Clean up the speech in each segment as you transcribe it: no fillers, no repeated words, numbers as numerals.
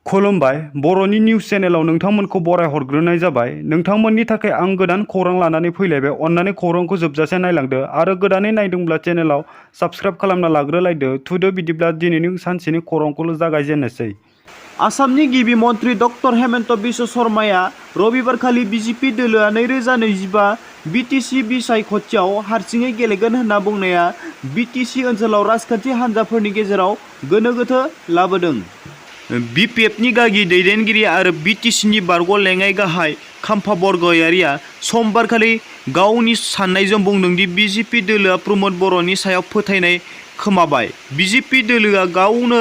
खुलुमबाय बर'नि निउज चेनेलाव नोंथांमोनखौ बराय हरग्रोनाय जाबाय। नोंथांमोननि थाखाय आं गोदान खौरां लानानै फैलायबाय। अन्नानै खौरांखौ जोबजासे नायलांदो आरो गोदानै नायदोंब्ला चेनेलाव साबस्क्राइब खालामना लाग्रोलायदो। थुदो बिदिब्ला दिनैनि सानसेनि खौरांखौ जागायजेननोसै। आसामनि गिबि मन्त्रि डक्टर हेमन्त बिश्व शर्माया रबिबारखालि बिजेपि दोलोआ 2025 बिटिसि बिसायख'थियाव हारसिङै गेलेगोन होनना बुंनाया बिटिसि ओनसोलाव राजखान्थि हान्जाफोरनि गेजेराव गोनो गोथो लाबोदों। बिपिएफनि गागि दैदेनगिरि आरो बिटिसिनि बारग' लेङाइ गाहाय खाम्फा बरगयारिया समबारखालि गावनि सान्नायजों बुंदों दि बिजेपि दोलोआ प्रमद बर'नि सायाव फोथायनाय खोमाबाय। बिजेपि दोलोआ गावनो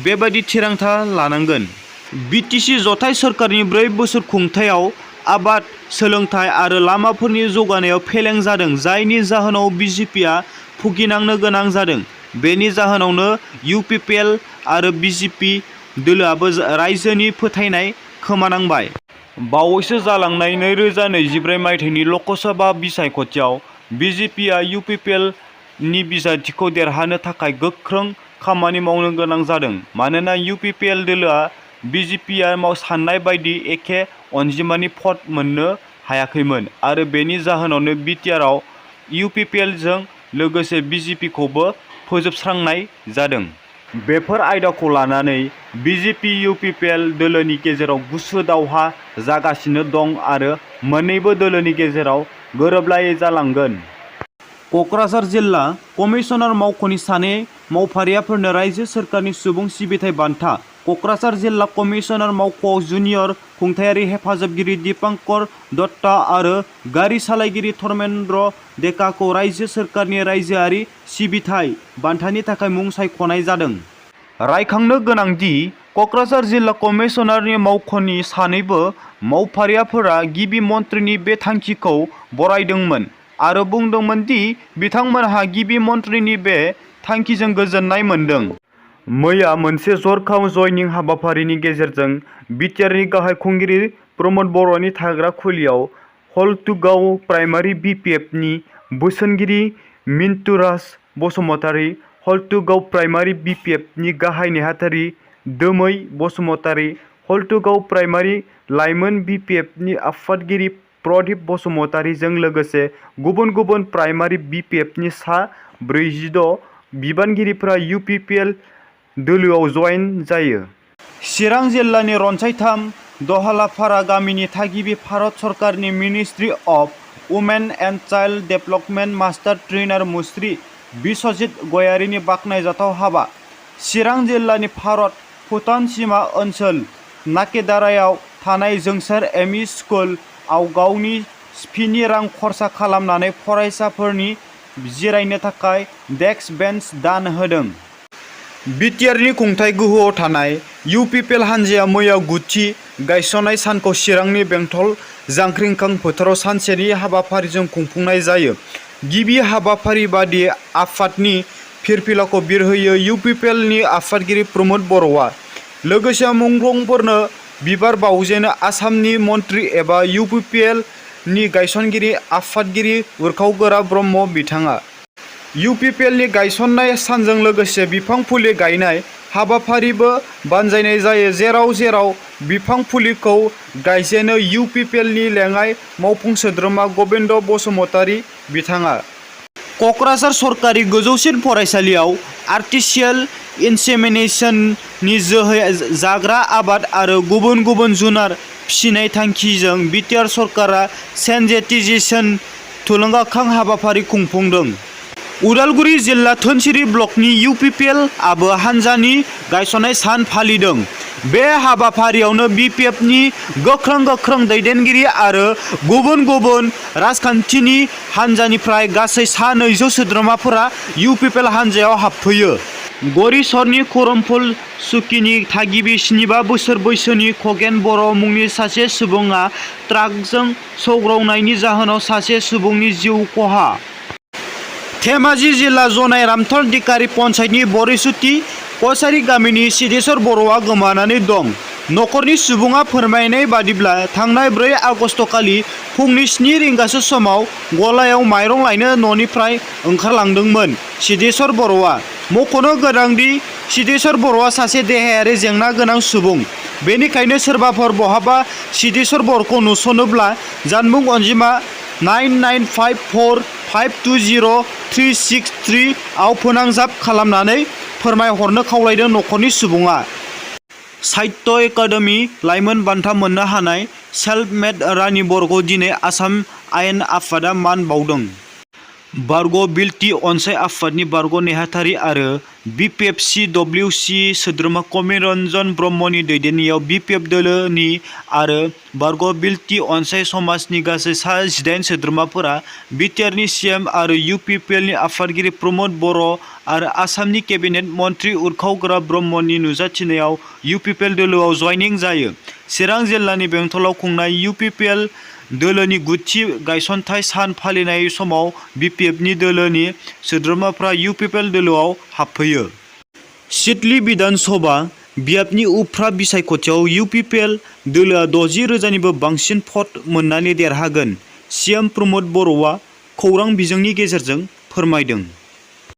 बेबादि थिरांथा लानांगोन। बिटिसि जथाय सोरखारनि 4 बोसोर खुंथायाव आबाद, सोलोंथाय आरो लामाफोरनि जौगानायाव फेलें जादों, जायनि जाहोनाव बिजेपिआ भुगिनांनो गोनां जादों। बेनि जाहोनावनो UPPL आरो बिजेपि दोलोआबो रायजोनि फोथायनाय खोमानांबाय। बावैसो जालांनाय 2024 मायथाइनि ल'कसभा बिसायख'थियाव बिजेपिआ UPPLनि बिसायख'थिखौ देरहानो थाखाय गोख्रों खामानि मावनो गोनां जादों। मानोना UPPL दोलोआ बिजेपिआ सान्नाय बायदि एखे अनजिमानि भट मोननो हायाखैमोन आरो बेनि जाहोनावनो बिटिआरआव UPPLजों लोगोसे बिजेपिखौबो फोजोबस्रांनाय जादों। बेफोर आयदाखौ लानानै बिजेपि UPPL दोलोनि गेजेराव गुसु दावहा जागासिनो दं आरो मोन्नैबो दोलोनि गेजेराव गोरोबलायै जालांगोन। क'क्राझार जिल्ला कमिशनार मावख'नि सानै मावफारियाफोरनो रायजो सोरखारनि सुबुं सिबिथाइ बान्था। क'क्राझार जिल्ला कमिशनार मावख'आव जुनियर खुंथायारि हेफाजाबगिरि दीपांकर दत्ता आरो गारि सालायगिरि धर्मेन्द्र डेकाखौ रायजो सोरखारनि रायजोआरि सिबिथाइ बान्थानि थाखाय मुं सायख'नाय जादों। रायखांनो गोनांदि क'क्राझार जिल्ला कमिशनारनि मावख'नि सानैबो मावफारियाफोरा गिबि मन्थ्रिनि बे थांखिखौ बरायदोंमोन आरो बुंदोंमोन दि बिथांमोनहा गिबि मन्थ्रिनि बे थांखिजों गोजोननाय मोन्दों। मैया मोनसे जर'खा जयनिं हाबाफारिनि गेजेरजों बिटिआरनि गाहाय खुंगिरि प्रमद बर'नि थाग्रा खुलियाव हल्टुगाव प्राइमारि BPFनि बोसोनगिरि मिन्टुराज बसुमतारी, हल्टुगाव प्राइमारि BPFनि गाहाय नेहाथारि दोमै बसुमतारी, हल्टुगाव प्राइमारि लाइमोन BPFनि आफादगिरि प्रदीप बसुमतारीजों लोगोसे गुबुन गुबुन प्राइमारि BPFनि सा 46 बिबानगिरिफोरा UPPL दोलोआव जयेन जायो। चिरां जिल्लानि रनसायथाम दहलाफारा गामिनि थागिबि भारत सरकारनि ministry of women and child development master trainer मुस्रि बिस्वजित गयारीनि बाखनायजाथाव हाबा। चिरां जिल्लानि भारत भुटान सिमा ओनसोल नाकेदारायाव थानाय जोंसार ME स्कुलआव गावनि फिनि रां खरसा खालामनानै फरायसाफोरनि जिरायनो थाखाय डेस्क बेन्च दान होदों। बिटिआरनि खुंथाय गोहोआव थानाय UPPL हान्जाया मैया 9थि गायसननाय सानखौ चिरांनि बेंटल जांख्रिखां फोथाराव सानसेनि हाबाफारिजों खुंफुंनाय जायो। गिबि हाबाफारि बादियै आफादनि फिरफिलाखौ बिरहोयो UPPLनि आफादगिरि प्रमद बर'आ। लोगोसे मुंख्लंफोरनो बिबार बावजेनो आसामनि मन्त्रि एबा UPPLनि गायसनगिरि आफादगिरि उरखाव-गोरा ब्रह्म बिथाङा UPPLनि गायसननाय सानजों लोगोसे बिफां फुलि गायनाय हाबाफारिबो बानजायनाय जायो, जेराव बिफां फुलिखौ गायजेनो UPPLनि लेङाइ मावफुं सोद्रोमा गबिन्द बसुमतारी बिथाङा। क'क्राझार सरकारि गोजौसिन फरायसालियाव आर्टिफिसियेल इनसेमिनेशननि जोहै जाग्रा आबाद आरो गुबुन गुबुन जुनार फिसिनाय थांखिजों बिटिआर सरकारा सेनजेटिजेसन थुलुंगाखां हाबाफारि खुंफुंदों। उदालगुरि जिल्ला धोनसिरि ब्लकनि UPPL आबो हान्जानि गायसननाय सान फालिदों। बे हाबाफारियावनो BPFनि गोख्रों दैदेनगिरि आरो गुबुन गुबुन राजखान्थिनि हान्जानिफ्राय गासै सा 200 सोद्रोमाफोरा UPPL हान्जायाव हाबफैयो। गरिसरनि खरमफुल सुकिनि थागिबि 75 बोसोर बैसोनि खगेन बर' मुंनि सासे सुबुङा ट्राकजों सौग्रावनायनि जाहोनाव सासे सुबुंनि जिउ खहा। धेमाजि जिल्ला जनाय रामथल दिखारि पन्चायतनि बरिसुथि कसारी गामिनि सिदेश्वर बर'आ गोमानानै दं। नखरनि सुबुङा फोरमायनाय बादिब्ला थांनाय 4 आगस्तखालि फुंनि 7 रिंगासो समाव गलायाव माइरं लायनो न'निफ्राय ओंखारलांदोंमोन सिदेश्वर बर'आ। मख'नो गोनांदि सिदेश्वर बर'आ सासे देहायारि जेंना गोनां सुबुं। बेनिखायनो सोरबाफोर बहाबा सिद्धेश्वर बर'खौ नुसनोब्ला जानबुं अनजिमा 9954520363 आव फोनांजाब खालामनानै फोरमायहरनो खावलायदों नखरनि सुबुङा। साहित्य एकाडेमि लाइमोन बान्था मोननो हानाय सेल्फ मेड रानि बर'खौ दिनै आसाम आयेन आफादा मान बावदों। बारग' बिलटि अनसाय आफादनि बारग' नेहाथारि आरो BPF CWC सोद्रोमा कमिरन्जन ब्रह्मनि दैदेननायाव BPF दोलोनि आरो बारग' बिलटि अनसाय समाजनि गासै सा 18 सोद्रोमाफोरा बिटिआरनि CM आरो UPPLनि आफादगिरि प्रमद बर' आरो आसामनि केबिनेट मन्त्रि उरखावग्रा ब्रह्मनि नुजाथिनायाव UPPL दोलोआव जयनिं जायो। चिरां जिल्लानि बेंटलाव खुंनाय UPPL दोलोनि गुथि गायसनथाय सान फालिनाय समाव BPFनि दोलोनि सोद्रोमाफ्रा UPPL दोलोआव हाबफैयो। सिडली बिधान सभा बियाबनि उफ्रा बिसायख'थियाव UPPL दोलोआ 60,000निबो बांसिन भट मोननानै देरहागोन, CM प्रमद बर'आ खौरां बिजोंनि गेजेरजों फोरमायदों।